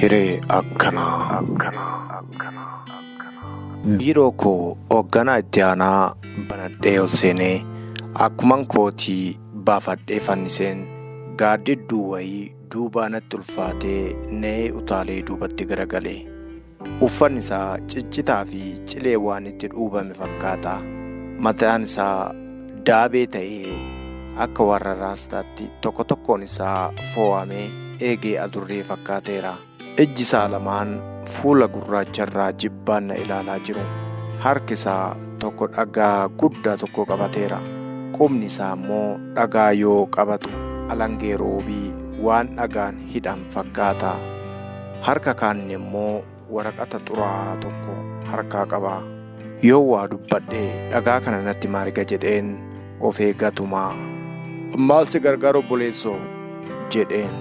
Hiree akkanaa. Biiroo koo hoogganaa itti aanaa banadhee ol seenee akkuman kootii baafadhee fanniseen gaaddidduu wayii duubaa natti ulfaatee na'ee utaalee duubatti garagale. Uffanni isaa ciccitaa fi cilee waan itti dhuubame fakkaata. Mataan isaa daabee ta'ee akka warra raastaatti tokko tokkoon isaa foo'amee eegee adurree fakkaateera. Ijji isaa lamaan fuula gurraacharraa jibbaan na ilaalaa jiru. Harki isaa tokko dhagaa guddaa tokko qabateera. Qubni isaa immoo dhagaa yoo qabatu alangee roobii waan dhagaan hidhan fakkaata. Harka kaan immoo waraqata xuraa'aa tokko harkaa qaba. Yoo waa dubbadhe dhagaa kana natti maariga jedheen of eeggatumaa. Maal si gargaaru obboleessoo? Jedheen.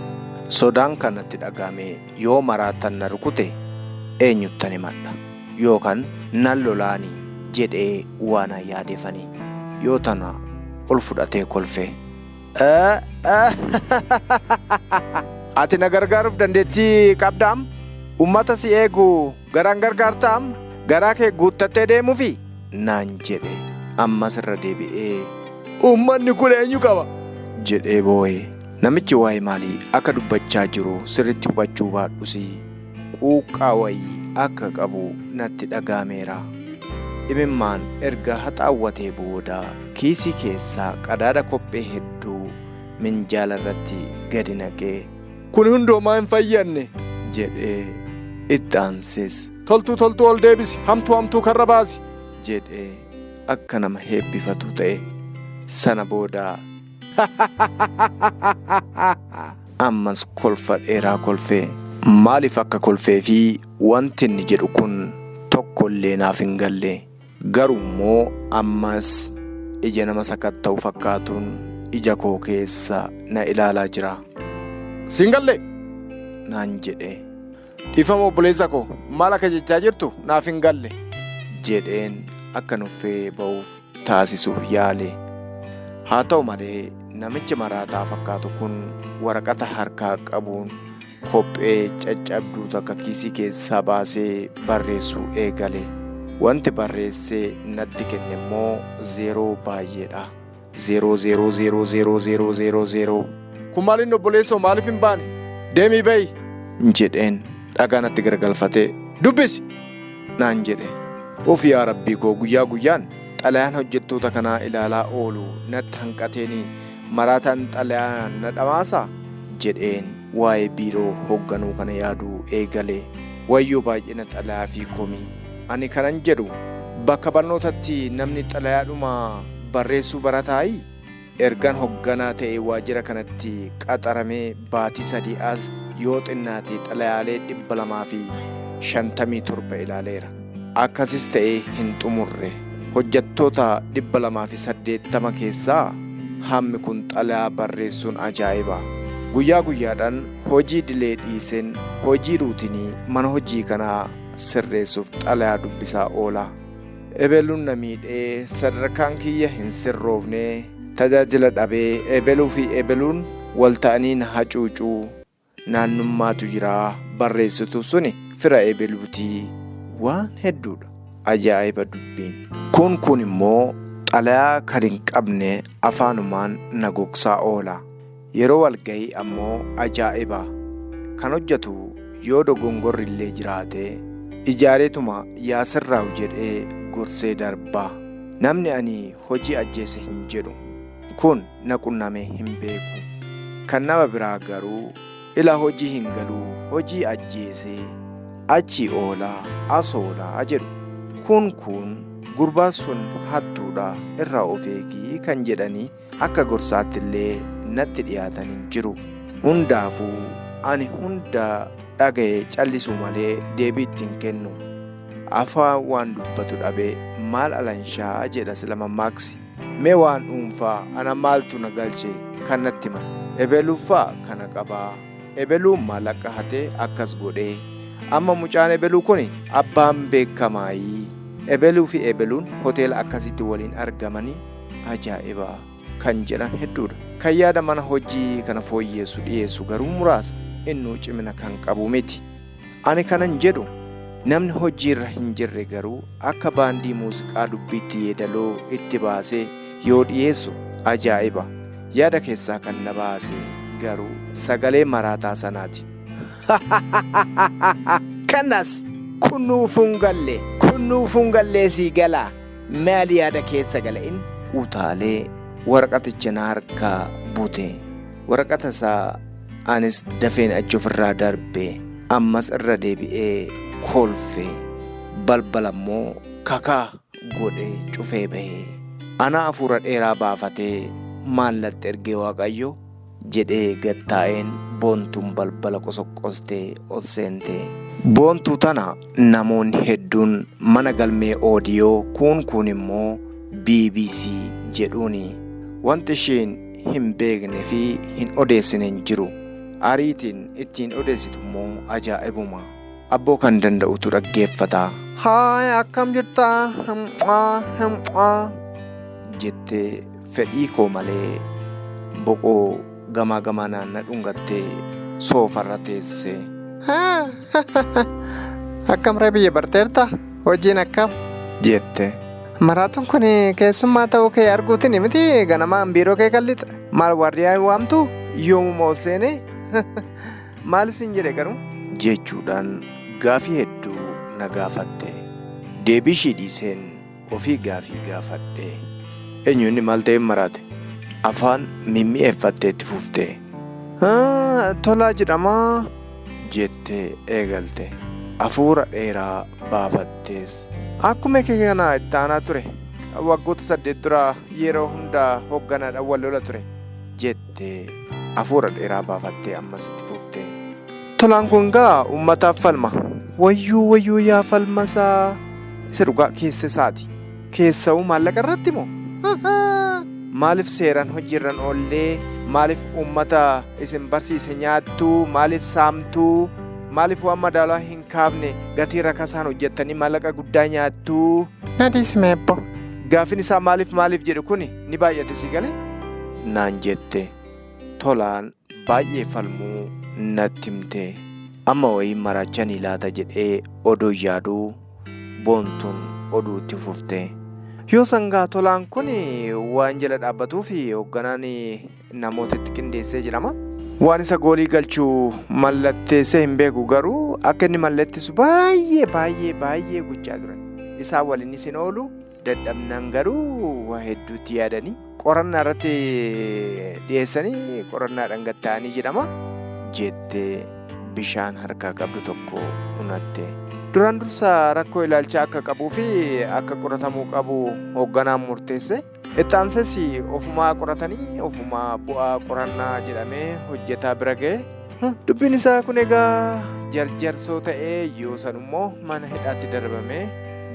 Sodaan kan natti dhagahame yoo maraatan na rukute eenyuttan himadha yookaan nan lolaani jedhee waan yaadeefani. Yoo tana ol fudhatee kolfe. Ati na gargaaruuf dandeettii qabdaam? Uummata si eegu garaan gargaartaam? Garaa kee guuttattee deemuufi? Naan jedhe. Ammas irra deebi'ee uummanni kun eenyu qaba? Jedhee boo'e. Namichi waa'ee maalii akka dubbachaa jiru sirriitti hubachuu baadhus quuqqaa wayii akka qabu natti dhaga'ameera. Imimmaan erga haxaawwatee booda kiisii keessaa qadaada kophee hedduu minjaala irratti gadi naqee kun hundumaa hin fayyadne jedhee itti aansees toltuu toltuu ol deebisi, hamtuu hamtuu karra baasi jedhee akka nama heebbifatu ta'e. Sana booda ammas kolfa dheeraa kolfee. Maaliif akka kolfee fi wanti inni jedhu kun tokko illee naaf hin galle. Garuu immoo ammas ija nama sakatta'u fakkaatuun ija koo keessa na ilaalaa jira. Siin galle? Naan jedhe. Dhiifama obboleessa koo, maal akka jechaa jirtu naaf hin galle jedheen akka nuffee ba'uuf taasisuuf yaale. Haa ta'u malee namichi maraataa fakkaatu kun waraqata harkaa qabuun kophee caccabduu takka kiisii keessaa baasee barreessuu eegale. Wanti barreessee natti kenne immoo zeeroo baay'eedha. 0 0 0 0 0 0 0. Kun maaliin obboleessoo, maaliif hin baane? Deemii ba'i jedheen dhagaa natti garagalfatee dubbisi naan jedhe. Of yaa rabbii koo, guyyaa guyyaan xalayaan hojjettoota kanaa ilaalaa oolu natti hanqateeni maraataan xalayaa na dhamaasaa jedheen waa'ee biiroo hoogganuu kana yaaduu eegale. Wayyoo baay'ina xalayaa fi komii. Ani kanan jedhu bakka barnootatti namni xalayaadhuma barreessuu barataayi? Ergan hoogganaa ta'e waajjira kanatti qaxaramee baatii 3 as yoo xinnaate xalayaalee 257 ilaaleera. Akkasis ta'ee hin xumurre. Hojjettoota 280 keessaa hammi kun xalayaa barreessuun ajaa'iba. Guyyaa guyyaadhaan hojii dilee dhiiseen hojii ruutinii mana hojii kanaa sirreessuuf xalayaa dubbisaa oola. Ebeluun na miidhee sadarkaan kiyya hin sirroofne, tajaajila dhabee, ebeluu fi ebeluun wal ta'anii na hacuucuu, naannummaatu jira, barreessitu suni fira ebeluutii, waan hedduudha. Ajaa'iba dubbiin. Kun kun immoo xalayaa kan hin qabne afaanumaan na gogsaa oola. Yeroo walgahii ammoo ajaa'iba. Kan hojjetu yoo dogongorri illee jiraate ijaareetuma yaa sirraa'u jedhee gorsee darba. Namni ani hojii ajjeese hin jedhu. Kun na qunnamee hin beeku. Kan nama biraa garuu ila hojii hin galuu, hojii ajjeesee achii oolaa as oolaa jedhu. Kun kun gurbaan sun hattuudha, irraa of eegii kan jedhanii akka gorsaatti illee natti dhiyaatan hin jiru. Hundaafuu ani hunda dhaga'ee callisuu malee deebii ittiin kennu. Afaan waan dubbatu dhabee maal alanshaa jedha sila mammaaksi. Mee waan dhuunfaa ana maaltu na galche kan natti himan. Ebeluuffaa kana qabaa. Ebeluun maallaqa hatee akkas godhee. Amma mucaan ebeluu kun abbaan beekamaayii. Ebeluu fi ebeluun hoteela akkasitti waliin argamanii ajaa'iba kan jedhan hedduudha. Kan yaada mana hojii kana fooyyeessu dhiyeessu garuu muraasa. Innuu cimina kan qabu miti. Ani kanan jedhu namni hojiirra hin jirre garuu akka baandii muuziqaa dubbiitti yeedaloo itti baasee yoo dhiyeessu ajaa'iba. Yaada keessaa kan na baase garuu sagalee maraataa sanaati. Kanas kunuufuun galle kunuufuun gallee sii galaa maali yaada keessa gala inni utaalee waraqaticha na harkaa bute. Waraqata isaa anis dafeen achi ofirraa darbe ammas irra deebi'ee kolfe balbala immoo kakaa godhee cufee bahe. Ana hafuura dheeraa baafatee maallatti ergee Waaqayyo jedhee gad taa'een Boontuun balbala qosoqqostee ol seente. Boontuu tana namoonni hedduun mana galmee oodiyoo kuun kuun immoo BBC jedhuuni. Wanti isheen hin beekne fi hin odeessine hin jiru. Ariitiin ittiin odeessitu immoo ajaa'ibuma. Abboo kan danda'utu dhaggeeffata. Haay akkam jirtaa? Him'aa him'aa jettee fedhii koo malee boqoo gamaa gamanaan na dhungattee soofarra teesse. Akkam ree biyya barteerta? Hojiin akkam? Jette. Maraatuun kun keessummaa ta'uu kee arguutiin miti ganamaan biiroo kee kan lixa. Maal waardiyaa hin waamtu? Yoomuma ol seenee? Maal isin jedhe garuu? Jechuudhaan gaafii hedduu na gaafatte. Deebii ishii dhiiseen ofii gaafii gaafadhe. Eenyu inni maal ta'eef maraate? Afaan mimmi'eeffattee itti fufte. Tolaa jedhama. Jettee eegalte. Hafuura dheeraa baafattees. Akkuma kee kana itti aanaa ture. Waggoota 8 dura yeroo hunda hoogganaadhaan wal lola ture. Jettee hafuura dheeraa baafattee ammas itti fufte. Tolaan kun gaa uummataaf falma. Wayyuu wayyuu yaa falmasaa. Isa dhugaa keessa isaati. Keessa'uu maallaqa irratti moo? Maaliif seeraan hojiirran oollee? Maaliif uummata isin barsiise nyaattuu? Maaliif saamtuu? Maaliif waan madaalaa hin kaafne gatii rakasaan hojjettanii maallaqa guddaa nyaattuu? Na dhiisi meebbo. Gaafin isaa maaliif maaliif jedhu kuni ni baay'ate si galee? Naan jette. Tolaan baay'ee falmuu natti himte. Amma wayii maraachanii laata jedhee odoo yaaduu Boontuun oduu itti fufte. Yoo sangaa Tolaan kun waan jala dhaabbatuu fi hoogganaan namoota itti qindeessee jedhama. Waan isa goolii galchu mallatteessee hin beeku garuu akka inni mallatteessu baay'ee baay'ee baay'ee gochaa turan. Isaan waliin isin oolu dadhabnaan garuu waa hedduutti yaadanii qorannaa irratti dhiyeessanii qorannaadhaan gad ta'anii jedhama. Jettee bishaan harkaa qabdu tokko unatte. Duraan dursa rakkoo ilaalchaa akka qabuu fi akka qoratamuu qabu hoogganaan murteesse. Itti aansees ofumaa qoratanii ofumaa bu'aa qorannaa jedhamee hojjetaa bira ga'e. Dubbiin isaa kun egaa jarjarsoo ta'ee yoo san immoo mana hidhaatti darbame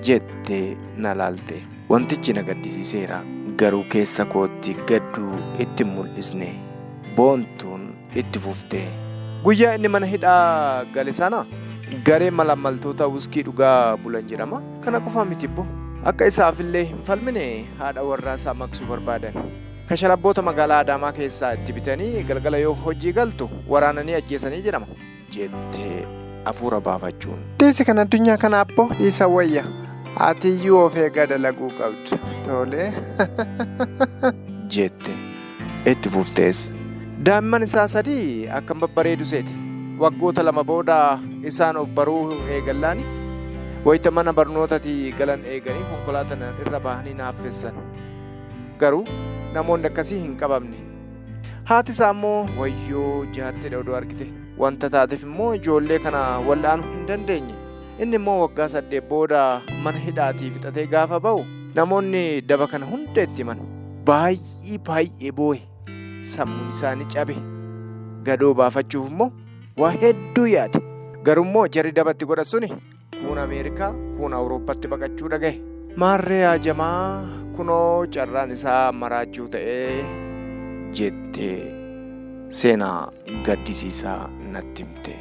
jettee na laalte. Wantichi na gaddisiiseera. Garuu keessa kootti gadduu itti hin mul'isne. Boontuun itti fufte. Guyyaa inni mana hidhaa gale sana garee malaammaltoota wuskii dhugaa bulan jedhama. Kana qofa miti bbo. Akka isaafillee hin falmine haadha warraa isaa maqsuu barbaadan. Kashalabboota magaalaa Adaamaa keessaa itti bitanii galgala yoo hojii galtu waraananii ajjeesanii jedhama. Jettee hafuura baafachuun. Dhiisi kan addunyaa kana abbo dhiisa wayya. Atiyyuu of eegaa dalaguu qabda. Tole. Jette. Itti fuftees. Daa'imman isaa sadii akkam babbareedu seete. Waggoota 2 booda isaan of baruu eegallaani wayita mana barnootati galan eeganii konkolaataan irra bahanii naaffessan. Garuu namoonni akkasii hin qabamne. Haati isaa immoo wayyoo jaartidha odoo argite. Wanta taateef immoo ijoollee kana wal'aanuu hin dandeenye. Inni immoo waggaa 8 booda mana hidhaatii fixatee gaafa ba'u namoonni daba kana hunda itti himan. Baay'ee baay'ee boo'e. Sammuun isaa ni cabe. Gadoo baafachuuf immoo waa hedduu yaade. Garuu immoo jarri daba itti godhan suni kuun Ameerikaa kuun Awurooppatti baqachuu dhagahe. Maarree yaa jamaa kunoo carraan isaa maraachuu ta'ee jettee seenaa gaddisiisaa natti himte.